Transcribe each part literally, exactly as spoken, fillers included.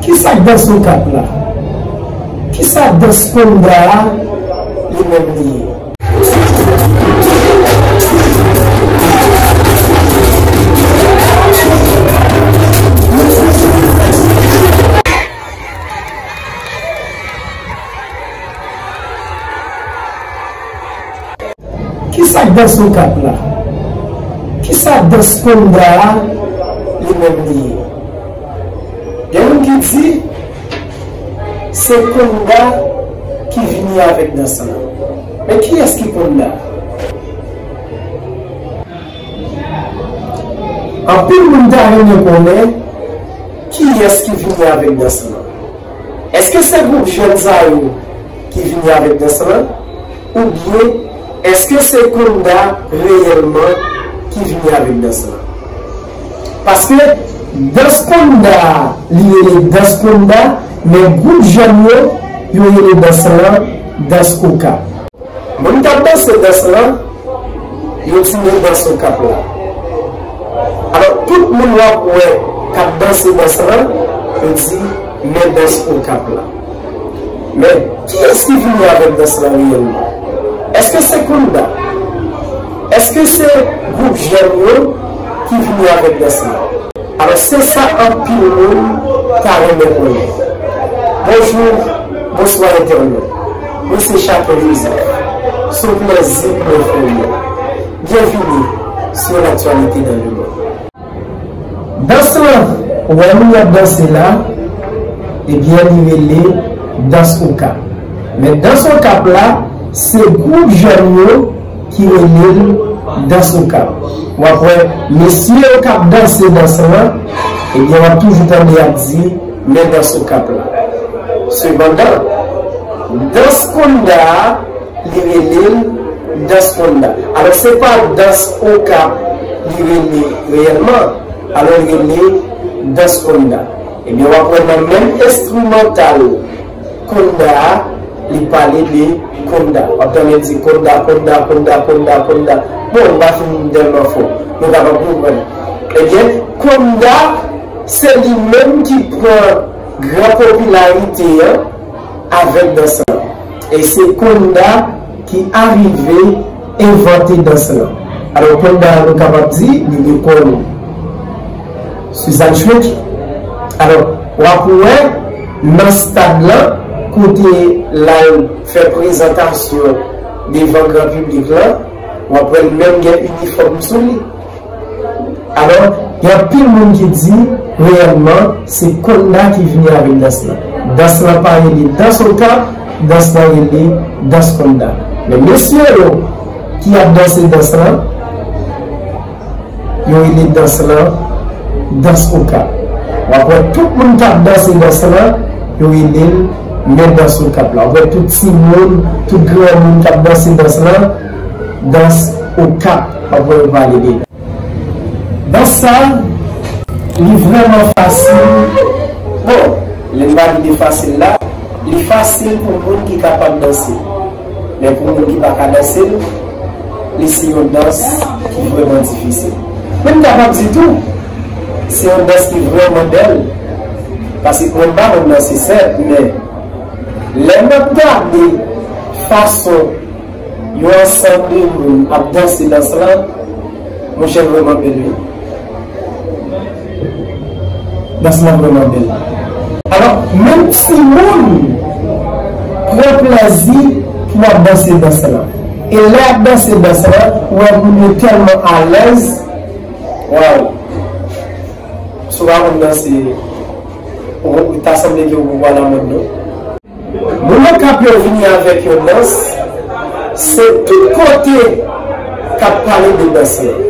Kisa k dans Okap la? Kisa dans konda a li menm li ye? Kisa k dans Okap la? Kisa dans konda a li menm li ye? Gen moun ki di se konda ki vini avèk dans lan. Men kiyès ki konda? Anpil moun ta renmen konnen kiyès ki vini avèk dans lan. Èske se gwoup jèn sa yo ki vini avèk dans lan? Oubyen èske se konda reyèlman ki vini avèk dans lan? Paske dans konda a, li rele dans konda, men gwoup jèn yo, yo rele dans lan dans Okap. Moun k ap danse dans lan, yo di men dans Okap la. Alò, tout moun w ap wè k ap danse dans lan, yo di men dans Okap la. Men, kiyès ki vini avèk dans lan reyèlman? Èske se konda? Èske se gwoup jèn yo ki vini avèk dans lan? Alò, se sa anpil moun ta renmen konnen. Bonjou, bonswa entènot. Mwen se Chapin Joseph. Se yon plèzi pou mwen fè w yo. Byenvini sou L'actualité dans le monde. Dans lan, ou wè moun y ap danse la, ebyen, li rele dans Okap. Men dans Okap la, se gwoup jèn yo ki rele l dans Okap. W ap wè, mesye yo k ap danse dans lan, ebyen, w ap toujou tande y ap di, men dans Okap la. Sepandan, dans konda a, li rele l dans konda. Alò, se pa dans Okap li rele reyèlman. Alò, li rele dans konda. Ebyen, w ap wè nan menm enstrimantal konda a, li pale de konda. W ap tande l di konda, konda, konda, konda, konda. Bon, m pa fin tèlman fò. Nou kapab konprann. Ebyen, konda, se li menm ki pran gran popilarite an avèk dans lan. E se konda ki arive envante dans lan. Alò, konda, nou kapab di, li lekòl Suzanne Schmidt. Alò, w ap wè nan stad lan, kote l al fè prezantasyon devan gran piblik lan, w ap wè l menm gen inifòm sou li. Alò, gen anpil moun ki di, reyèlman, se konda ki vini avèk dans lan. Dans lan pa rele dans Okap, dans lan rele dans konda. Men mesye yo ki ap danse dans lan, yo rele dans lan dans Okap. W ap wè tout moun k ap danse dans lan, yo rele l men dans Okap la. W ap wè tout timoun, tout granmoun k ap danse dans lan, dans Okap, w ap wè yo pale de. Dans sa, li vrèman fasil. Bon, lè m pale de fasil la, li fasil pou moun ki kapab danse. Men pou moun ki pa ka danse l, li se yon dans ki vrèman difisil. Men m kapab di tou, se yon dans ki vrèman bèl. Paske mwen m pa konn danse sèt, men lè m ap gade fason yon ansanm de moun ap danse dans lan, monchè, l vrèman bèl, wi. Dans lan vrèman bèl. Alò, menm timoun pran plèzi pou ap danse dans lan. E lè ap danse dans lan, ou wè moun yo tèlman alèz. Waw! Si w pa konn danse, ou, ou ta sanble ke ou poko alamòd, non. Moun Okap yo vini avèk yon dans, se tout kote k ap pale de dans lan.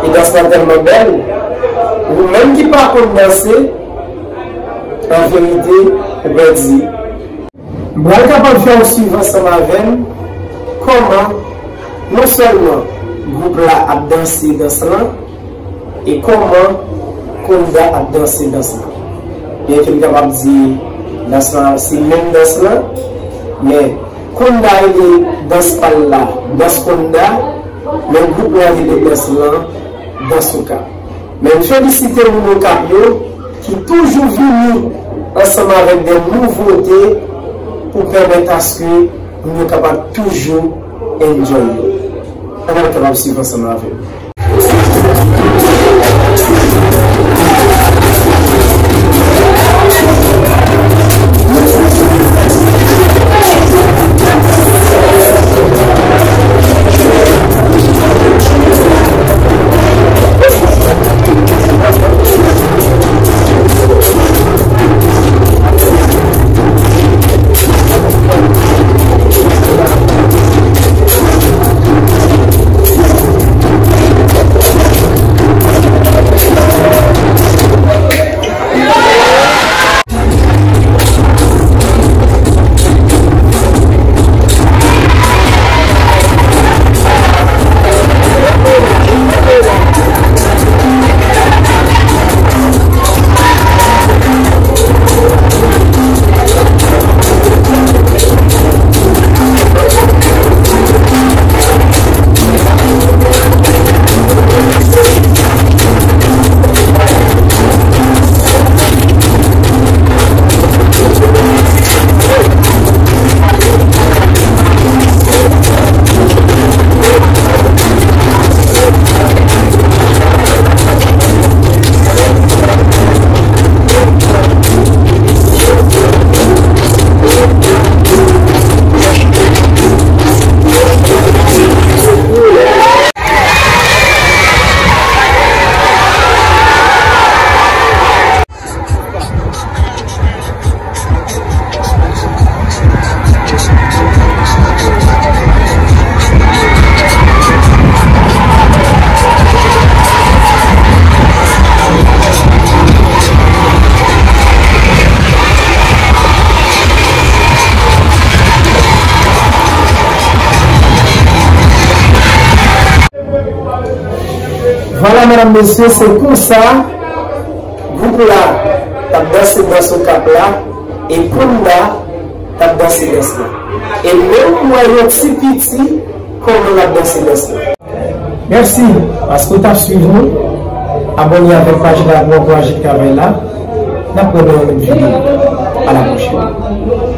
E dans lan tèlman bèl, ou menm ki pa konn danse, an verite, ou pèdi. M pral kapab fè w swiv ansanm avè m kòman non sèlman gwoup la ap danse dans lan, e kòman konda ap danse dans lan. Byenke m kapab di dans lan se menm dans lan, men konda rele dans pa l la dans konda, men gwoup la rele dans lan dans Okap. Men m felisite moun Okap yo ki toujou vini ansanm avèk de nouvote pou pèmèt aske moun yo kapab toujou enjoy yo. Ann al kapab swiv ansanm avè m. Vwala, medam, mesye, se konsa gwoup la t ap danse dans Okap la, e Pounda t ap danse dans la. E menm m wè yon ti piti kòman l ap danse dans la. Mèsi paske w t ap swiv nou. Abòne avèk paj la pou ankouraje travay la. N ap wè nan yon lòt videyo. A la pwochèn.